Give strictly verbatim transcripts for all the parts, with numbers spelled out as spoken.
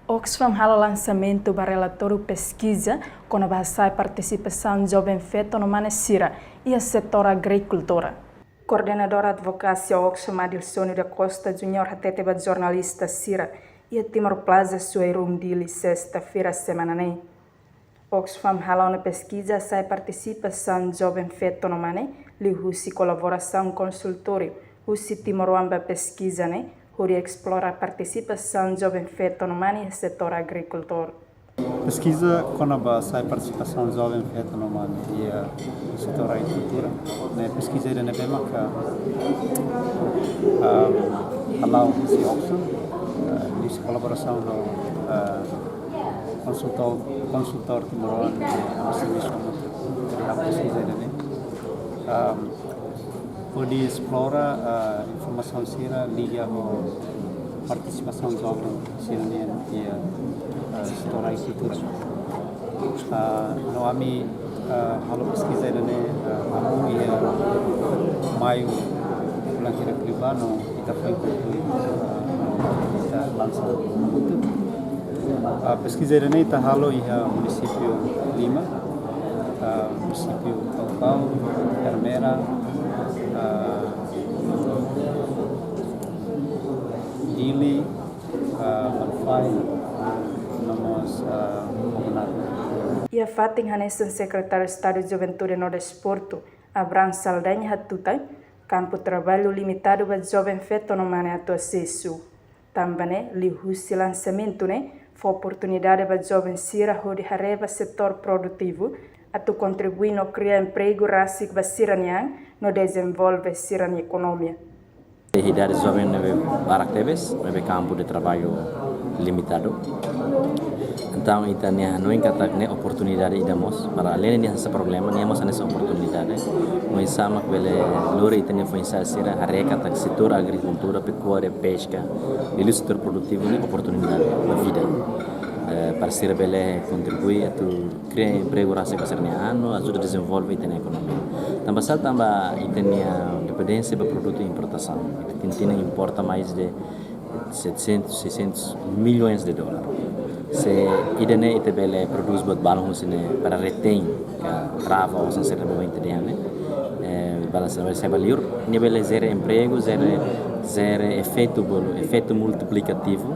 Oxfam halo lansamentu ba relatóriu peskiza kona-ba hasa'e partisipasaun joven feto no mane sira iha setór agrikultura. Koordenadór Advokasia Oxfam, Adilsonio da Costa Júnior, hatete ba jornalista sira iha Timor Plaza Suai Room, Dili, sesta-feira semana ne'e. Oxfam halo ona peskiza hasa'e partisipasaun joven feto no mane liuhusi kolaborasaun konsultóriu husi Timor Oan ba peskiza ne'e, hodi esplora partisipasaun joven feto no mane iha setór agrikultura. Peskiza kona-ba hasa'e partisipasaun joven feto no mane iha setór agrikultura. Ne'e peskiza ida ne'ebé maka, ah, hala'o husi Oxfam, ah, liuhusi kolaborasaun ho, ah, konsultór, konsultór Timor Oan, eh, servisu mútuo. Jadi, halo peskiza ida ne'e, ah, hodi esplora, ah, informasaun sira liga ho partisipasaun joven sira-nian iha, ah, setór agrikultura. Ah, no ami, ah, halo peskiza ida ne'e, ah, amu iha Maiu fulan hirak liubá no ita foin konklui, ah, no ita lansa hamutuk. Ah, peskiza ida ne'e ita halo iha munisípiu lima, ah, munisípiu Baucau, Ermera, ah, Dili, ah, Malufai, no mós, ah, Bobonaro. Iha fatin hanesan, Sekretáriu Estadu Juventude no Desportu, Abraham Saldanha, hatutan, kampu traballu limitadu ba joven feto no mane atu asesu. Tanba ne'e, liuhusi lansamentu ne'e, fó oportunidade ba joven sira hodi haree ba setór produtivu, atu kontribui no kria empregu rasik ba sira-nia an no dezenvolve sira-nia ekonomia. Idade joven ne'ebé barak tebes, maibé kampu de traballu limitadu. Entaun, ita-nia hanoin katak ne'e oportunidade ida mós, para além de hanesan problema, ne'e mós hanesan oportunidade. Oinsá mak bele lori ita-nia foin-sa'e sira haree katak setór agrikultura, pekuária, peska, liuliu setór produtivu ne'e oportunidade ba vida. Eh, para sira bele kontribui atu kria empregu rasik ba sira-nia an no ajuda dezenvolve ita-nia ekonomia. Tanba sá? Tanba ita-nia dependénsia ba produtu importasaun. Ita tenke importa mais de setecentos, seiscentos milhões de dólares. Se ida ne'e ita bele prodús buat balun husi ne'e para retein, ka trava osan sira ba ita-nia an ne'e, eh, balansa, balansa ba liur, nia bele jere empregu, jere, jere efeitu bolu, efeitu multiplikativu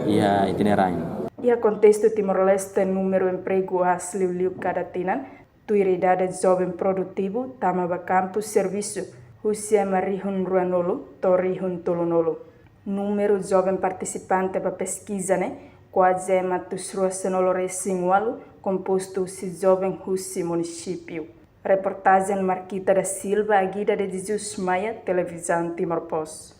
iha ita-nia rain. Iha kontestu Timor-Leste, númeru empregu aas liuliu kada tinan, tuir idade joven produtivu tama ba kampu servisu, husi ema rihun ruanulu to'o rihun tolunulu. Númeru joven partisipante ba peskiza ne'e kuaze ema atus rua sanulu resin ualu, kompostu husi joven husi munisípiu. Reportajen Marquita da Silva, Agida de Jesus Maia, Televizaun Timor Post.